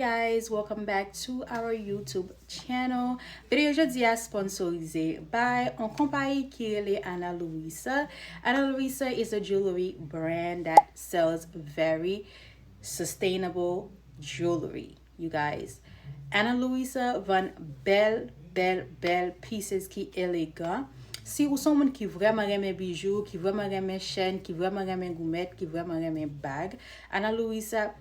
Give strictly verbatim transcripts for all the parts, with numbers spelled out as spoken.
Guys, welcome back to our YouTube channel. Videyo jodi a sponsorize by yon konpayi ki rele Ana Luisa. Ana Luisa is a jewelry brand that sells very sustainable jewelry, you guys. Ana Luisa vann bèl, bèl, bèl pieces ki elegan. Si ou se yon moun ki vrèman renmen bijou, ki vrèman renmen chèn, ki vrèman renmen goumèt, ki vrèman renmen bag, Ana Luisa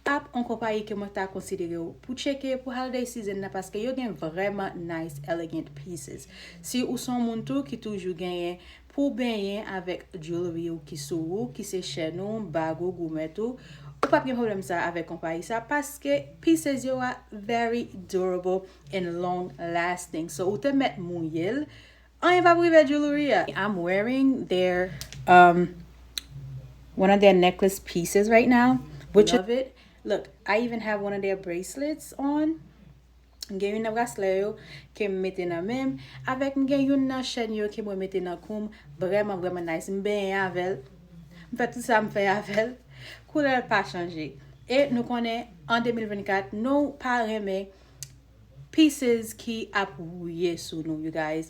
ap yon konpayi ke mwen ta konsidere w pou tcheke pou holiday season nan, paske yo gen vrèman nice, elegant pieces. Si ou se yon moun tou ki toujou genyen pou w benyen avèk jewelry ou ki sou ou, ki se chèn ou, bag ou, goumèt ou, ou p ap gen pwoblèm sa avèk konpayi sa, paske pieces yo a very durable and long lasting. So, ou te mèt mouye l, anyen p ap rive jewelry a. I'm wearing their, um, one of their necklace pieces right now, which love it. Look, I even have one of their bracelets on. M gen youn nan braslè yo ke m mete nan men m, avèk m gen youn nan chèn yo ke mwen mete nan kou m, vrèman, vrèman nice. M benyen avè l, m fè tout sa m fè avè l, koulè l pa chanje. E nou konnen, an de mil vennkat, nou pa renmen pieces ki ap wouye sou nou, you guys.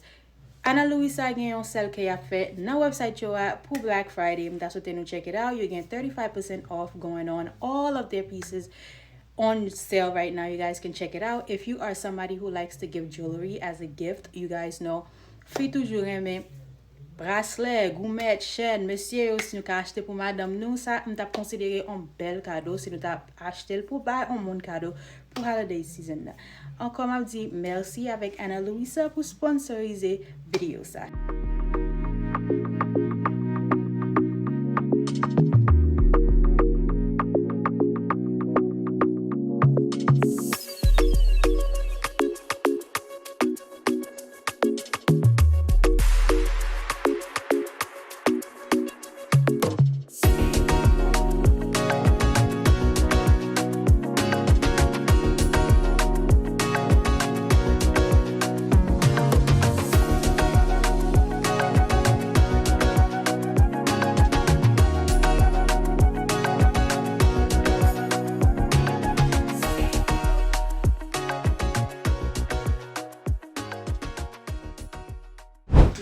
Ana Luisa gen yon sèl ke y ap fè nan website yo a pou Black Friday. M ta swete nou check it out. Yo gen thirty-five percent off going on. All of their pieces on sale right now. You guys can check it out. If you are somebody who likes to give jewelry as a gift, you guys know, fi toujou renmen braslè, goumèt, chèn, mesye yo, si nou ka achte pou madanm nou, sa, m t ap konsidere yon bèl kado si nou ta achte l pou bay yon moun kado pou holiday season nan. Ankò, m ap di mèsi avèk Ana Luisa pou sponsorize videyo sa.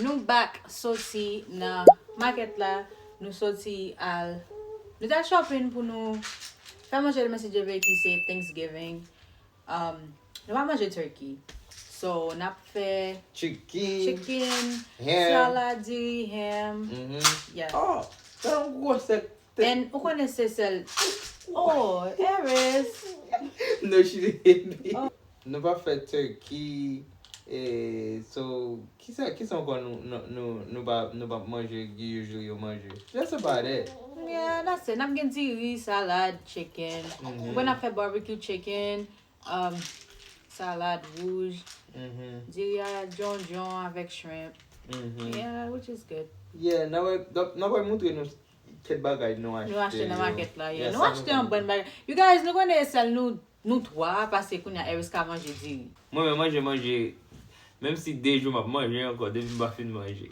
Nou back soti nan makèt la, nou soti al, nou t al shopping pou nou fè manje demen si Dye vle ki se Thanksgiving. Um, nou pa manje turkey. So, n ap fè Chicken, chicken, ham. Salad, diri, ham. Mhm. Yeah. Oh, sa yon gwo sèk. And ou konnen se sèl. Oh, Eris. No, she didn't. Oh. Nou pa fè turkey. Eh, so, kisa, kisa ankò nou, nou, nou, nou pa, nou pa manje, usually yo manje? That's about it. Yeah, that's it. N ap gen diri, salad, chicken. Mhm. Mwen ap fè barbecue chicken, um, salad wouj, mhm, diri a djondjon avèk shrimp. Mhm. Yeah, which is good. Yeah, n ap, n ap, n ap moutre nou kèk bagay nou achte yo. Nou achte nan makèt la, yeah. Yeah, nou achte yon bann bagay. You guys, nou konnen e sèl nou, nou twa, paske kounye a Eris ka manje diri. Mwen menm manje, manje, menm si de jou m ap manje ankò, depi m pa fin manje.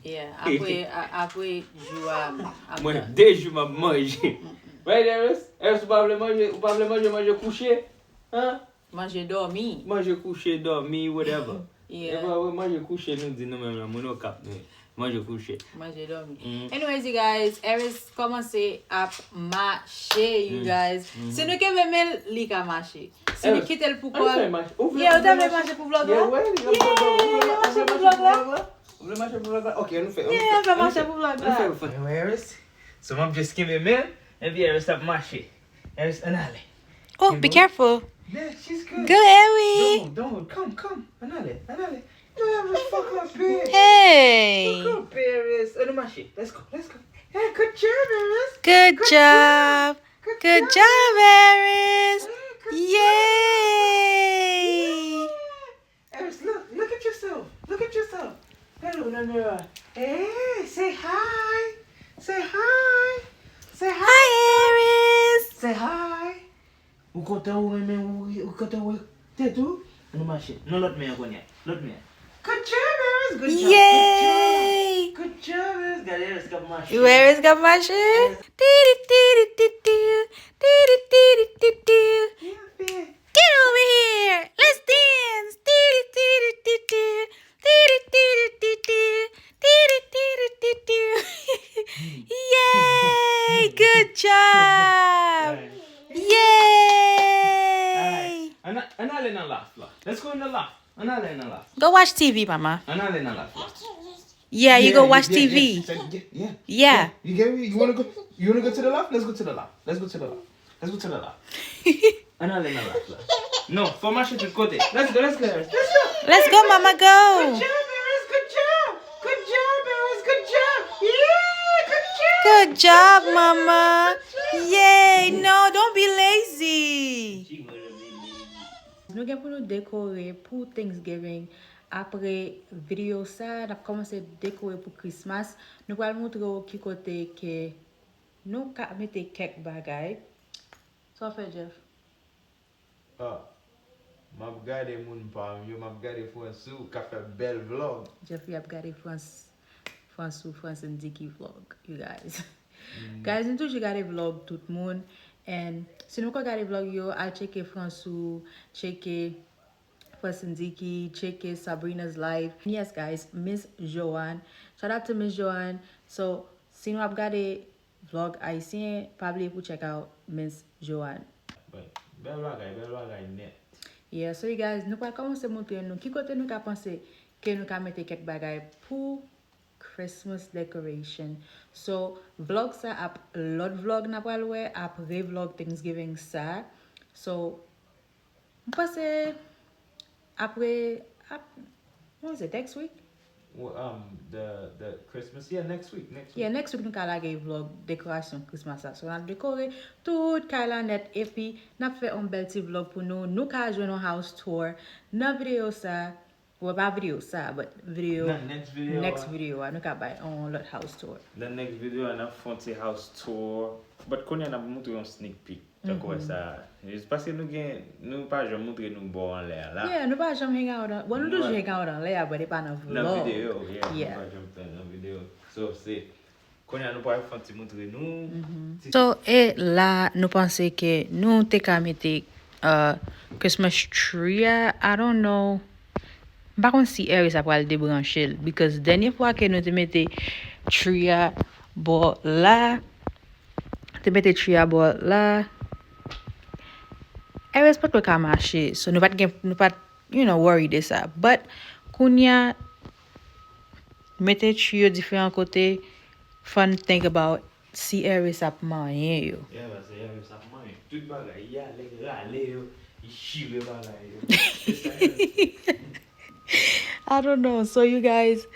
Yeah, apre, a-, apre jou a, ap mwen, de jou m ap manje. Mm-mm. Right, Eris? Eris, ou pa vle manje, ou pa vle manje, manje kouche? Hein? Manje dòmi. Manje kouche, dòmi, whatever. Yeah. E pa vre, manje kouche, nou di nou menm la, moun Okap, nou. Manje kouche. Manje dòmi. Mm. Anyways, you guys, Eris kòmanse ap mache, you guys. Mm. Si nou kenbe men l, li ka mache. Si nou kite l pou kò l. Yeah, ou ta vle mache pou vlog la? Yeah, ou vle mache pou vlog la? Ou vle mache pou vlog la? Ok, ann fè, ann fè. Yeah, ann fè mache pou vlog la. Ann fè, ann fè. Anyway, Eris, so m ap just kenbe men l, epi Eris ap mache. Eris, ann ale. Oh, be careful. Yeah, she's good. Good, Eris. Don't move, don't move. Come, come. Ann ale, ann ale. No, Eris, fuck up, babe. Hey. Fuck up, Eris. Ann mache. Let's go, let's go. Hey, good job, Eris. Good job. Good job, Eris. Hey, good job. Yay. Eris, look, look at yourself. Look at yourself. Hello, Nana. Hey, say hi. Say hi. Say hi. Hi, Eris. Say hi. Ou kontan, ou renmen, ou, ou kontan wè tèt ou? Ann mache. Nan lòt men an kounye a. Lòt men an. Good job, Eris. Good job. Yay. Good job. Good job, Eris. Gade Eris k ap mache. Eris k ap mache. Eris. Tiri, tiri, ti, ti. Tiri, tiri, ti, ti. Yeah. Ann ale nan loft la. Let's go in the loft. Ann ale nan loft. Go watch T V, mama. Ann ale nan loft la. Yeah, you go watch yeah, T V. Yeah, yeah, yeah, Yeah. You get me? You wanna go? You wanna go to the loft? Let's go to the loft. Let's go to the loft. Let's go to the loft. Ann ale nan loft la. Non, fò mache tout kote. Let's go, let's go, Harris. Let's go. Let's go, mama, Good go. Job, Harris. Good job. Good job, Harris. Good job. Yeah, good job. Good job, mama. Yay. No, don't be lazy. Nou gen pou nou dekore pou Thanksgiving. Apre videyo sa, n ap kòmanse dekore pou Christmas. Nou pral montre w ki kote ke nou ka mete kèk bagay. Sa w fè, Jeff? Ah, m ap gade moun pa m yo, m ap gade Fransou k ap fè bèl vlog. Jeffrey ap gade Frans, Fransou, Fransendiki vlog, you guys. Guys, nou toujou gade vlog tout moun. And si nou ko gade vlog yo, al tcheke Fransou, tcheke Fransendiki, tcheke Sabrina's life. Yes, guys, Miss Joanne. Shout out to Miss Joanne. So, si nou ap gade vlog ayisyen, pa bliye pou check out Miss Joanne. But bèl bagay, bèl bagay nèt. Yeah, so you guys, nou pral kòmanse montre nou ki kote nou ka panse ke nou ka mete kèk bagay pou Christmas decoration. So, vlog sa ap lòt vlog n ap pral wè apre vlog Thanksgiving sa. So, m panse apre, ap, what was it, next week? Well, um, the the Christmas, yeah, next week, next week. Yeah, next week nou ka lage vlog dekorasyon Christmas la. So, n ap dekore tout kay la nèt, epi n ap fè yon bèl ti vlog pou nou. Nou ka jwenn yon house tour nan videyo sa. Well, pa videyo sa, but videyo, Nan next video. Next video a, nou ka bay yon lòt house tour. Nan next video a, n ap fè yon ti house tour. But kounye a n ap montre yon sneak peek. Tankou wè sa. Jis paske nou gen, nou pa janm montre nou bò anlè a la. Yeah, nou pa janm hang out an, bon, nou toujou hang out anlè a, but e pa nan vlog. Nan videyo, yeah. Yeah. Nou pa janm fè nan videyo. So, se, kounye a nou pral fè yon ti montre nou. Ti So, e la, nou panse ke nou te ka mete uh, Christmas tree a, I don't know. M pa konn si Harris ap pral debranche l, because dènye fwa ke nou te mete tree a bò la, te mete tree a bò la, Harris pa t ka mache, so nou pa t gen, nou pa t, you know, worry de sa. But, kounye a, mete tree yo diferan kote, fò n think about si Harris ap manyen yo. Yeah, paske Harris ap manyen tout bagay. Li ale rale yo, li chire bagay yo. Se sa Harris. I don't know. So, you guys,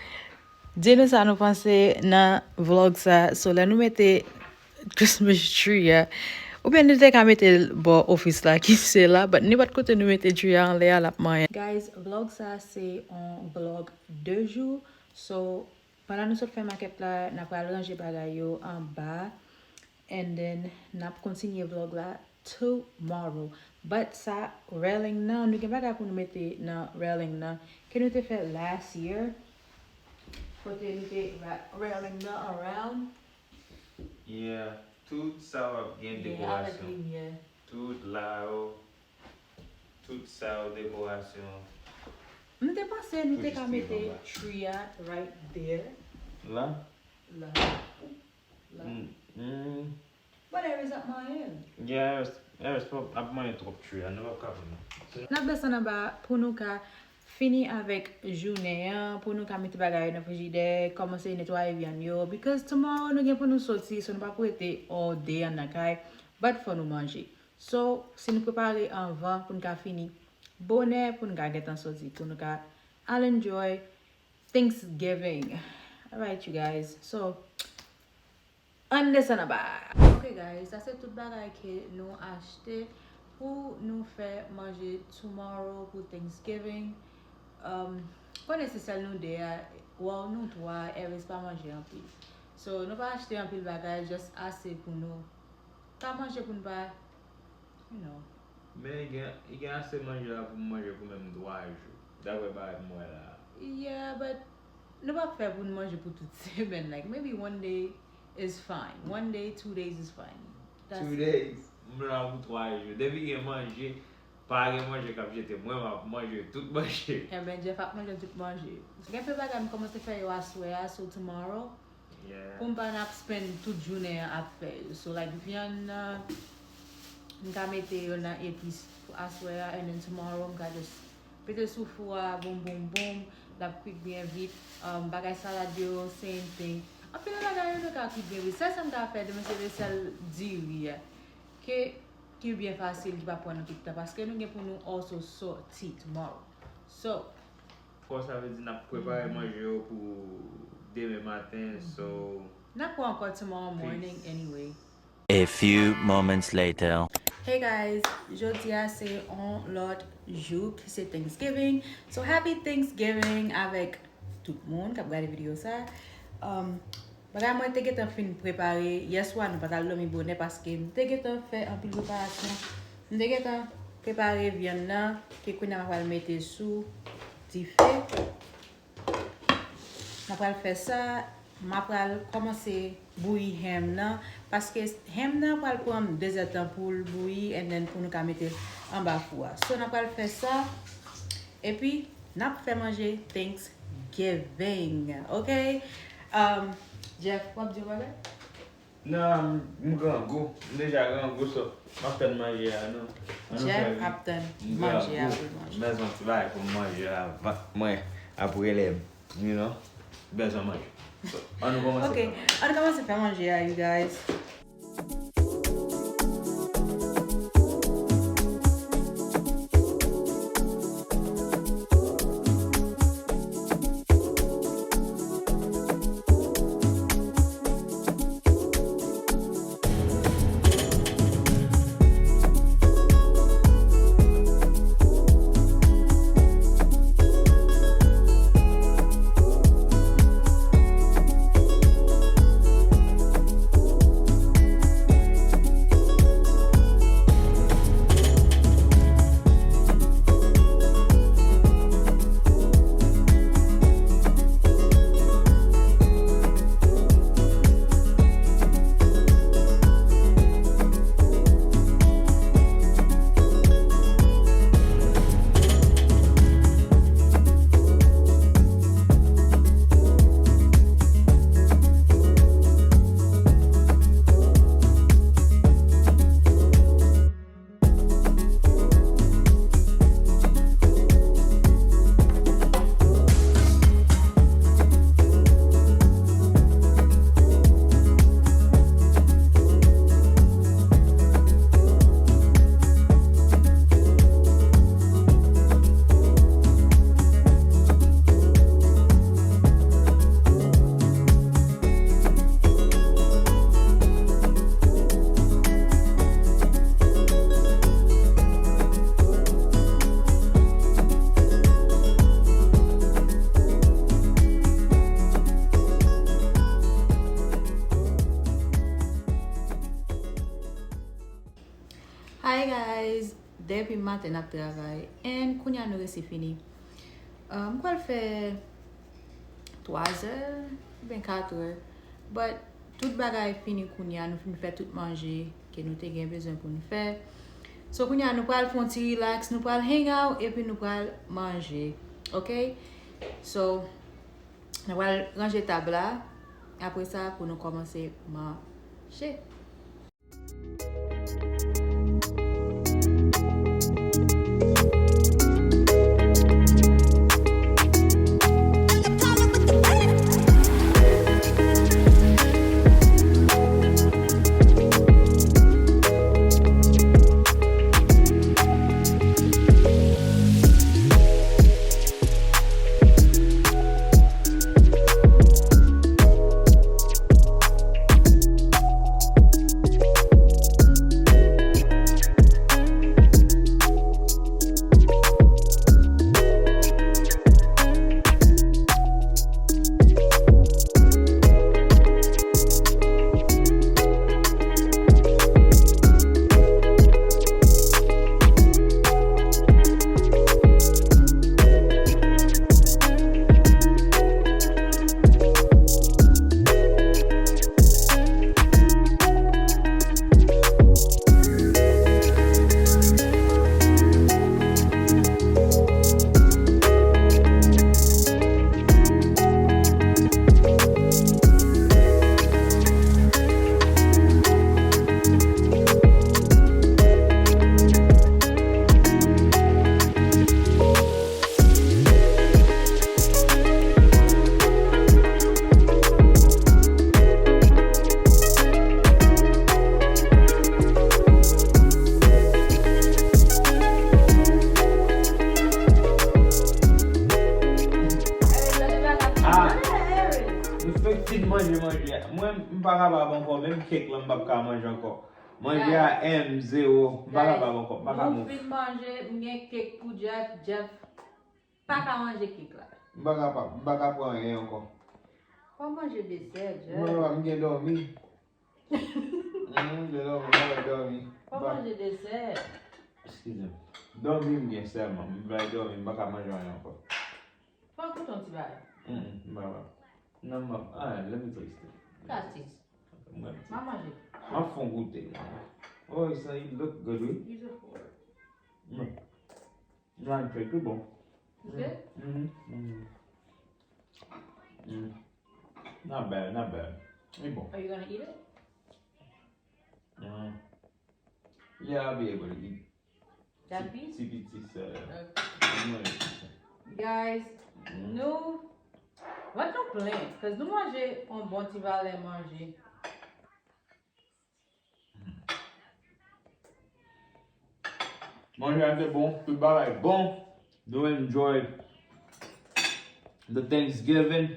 di nou sa nou panse nan vlog sa. So, lè nou mete Christmas tree a, oubyen nou te ka mete l bò ofis la, ki se la, but nenpòt kote nou mete tree a anlè a, l ap manyen. Guys, vlog sa se yon vlog de jou. So, pandan nou sot fè makèt la, n ap pral ranje bagay yo anba. And then, n ap kontinye vlog la tomorrow. But sa, railing nan, nou gen bagay pou nou mete nan railing nan. Ke nou te fè last year. Kote nou te ra-, railing nan around. Yeah, tout sa w ap gen dekorasyon. Limyè. Tout la yo. Tout sa yo dekorasyon. M te panse nou te ka mete tree a right there. La? La. La. Mm, mm. But Harris ap manyen. Yeah, Harris, Harris ap manyen twòp tree a, nou p ap ka pran. N ap desann anba pou nou ka fini avèk jounen an, pou nou ka mete bagay yo nan frijidè, kòmanse netwaye vyann yo, because tomorrow nou gen pou nou soti, so nou p ap rete all day anndan kay, but fò nou manje. So, si nou prepare anvan pou nou ka fini bonè, pou nou ka gentan soti, pou nou ka al enjoy Thanksgiving. Alright, you guys. So, ann desann anba. Ok, guys, sa se tout bagay ke nou achte pou nou fè manje tomorrow pou Thanksgiving. Um, konnen se sèl nou de a, well, nou twa, Harris pa manje anpil. So, nou pa achte anpil bagay, just ase pou nou ka manje pou nou pa, you know. Men gen, gen ase manje la pou m manje pou menm twa jou. Daprè bagay m wè la. Yeah, but nou p ap fè pou nou manje pou tout semèn. Like, maybe one day is fine. One day, two days is fine. That's Two days. M la pou twa jou. Depi gen manje, pa gen manje k ap jete. Mwen, m ap manje tout manje. Enben, Jeff ap manje tout manje. Gen anpil bagay m kòmanse fè yo aswè a, so tomorrow, Yeah. pou m pa n ap spend tout jounen an ap fè yo. So, like, vyann nan, M ka mete yo nan epis pou aswè a, and then tomorrow m ka just pete sou fou a, boum, boum, boum, l ap kwit byen vit. Um, bagay salad yo, same thing. Anpil nan bagay yo, yo ka kwit byen vit. Sèl sa m ka fè demen, se de sèl diri a. Ke, ki byen fasil, ki pa pran nou tout tan, paske nou gen pou nou also soti tomorrow. So, Fò sa vle di n ap prepare manje yo pou demen maten, so. N ap wè ankò tomorrow morning anyway. A few moments later. Hey guys, jodi a se yon lòt jou ki se Thanksgiving. So happy Thanksgiving avèk tout moun k ap gade videyo sa. Um, Bagay mwen te gentan fin prepare yè swa, nou pa t al dòmi bonè paske m te gentan fè anpil preparasyon. M te gentan prepare vyann nan, ke kounye a m ap pral mete sou dife. M ap pral fè sa, m ap pral kòmanse bouyi ham nan, paske ham nan pral pran m de zèdtan pou l bouyi, and then pou nou ka mete l anba fou a. So, n ap pral fè sa, epi n ap fè manje Thanksgiving, ok? Um, Jeff, w ap di yon bagay? Non, m grangou. M deja grangou, so m ap tann manje a, non. Jeff ap tann manje a pou l manje. M bezwen ti bagay pou m manje avan mwen ap rele m, you know. M bezwen manje. So, ann nou kòmanse. Ok, ann kòmanse fè manje a, you guys. Hi guys, depi maten n ap travay and kounye a nou resi fini. Uh, m pral fè twa zè oubyen kat è. But tout bagay fini kounye a, nou fin fè tout manje ke nou te gen bezwen pou n fè. So kounye a nou pral fè yon ti relax, nou pral hang out epi nou pral manje. Ok? So, nou pral ranje tab la. Apre sa, pou nou kòmanse manje. Mwen, m pa kapab ankò, menm kèk lan m p ap ka manje ankò. Manje a M, zewo, m pa kapab ankò, m pa ka move. Nou fin manje, m gen kèk pou Jeff, Jeff pa ka manje kèk la. M pa kapab, m pa ka pran anyen ankò. Fò manje desè, Jeff. M pa kapab, m gen dòmi. Mm, m gen dòmi, m pa ka dòmi. Fò manje desè. Eskize m. Dòmi m gen sèlman, m pa dòmi, m pa ka manje anyen ankò. Fò goute yon ti bagay. Mm, m pa kapab. Non, m ap, ah, let me taste it. Taste it. Mwen, m ap manje. M ap fè yon goute. Oh, it look good, wi. Beautiful. Mm. Nan, li pi bon. Good? Mm-hmm. Mm-hmm. Mm. Not bad, not bad. Li bon. Are you gonna eat it? Mm. Yeah, I'll be able to eat. That piece? Ti piti sa. Okay. Mwen. Guys, nou, vant nou plen, cause nou manje yon bon ti valè manje. Manje a te bon, tout bagay bon. Nou enjoy the Thanksgiving.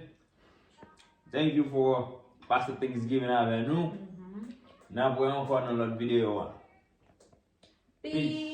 Thank you for pase Thanksgiving avè nou. N ap wè ankò nan lòt videyo a. Peace.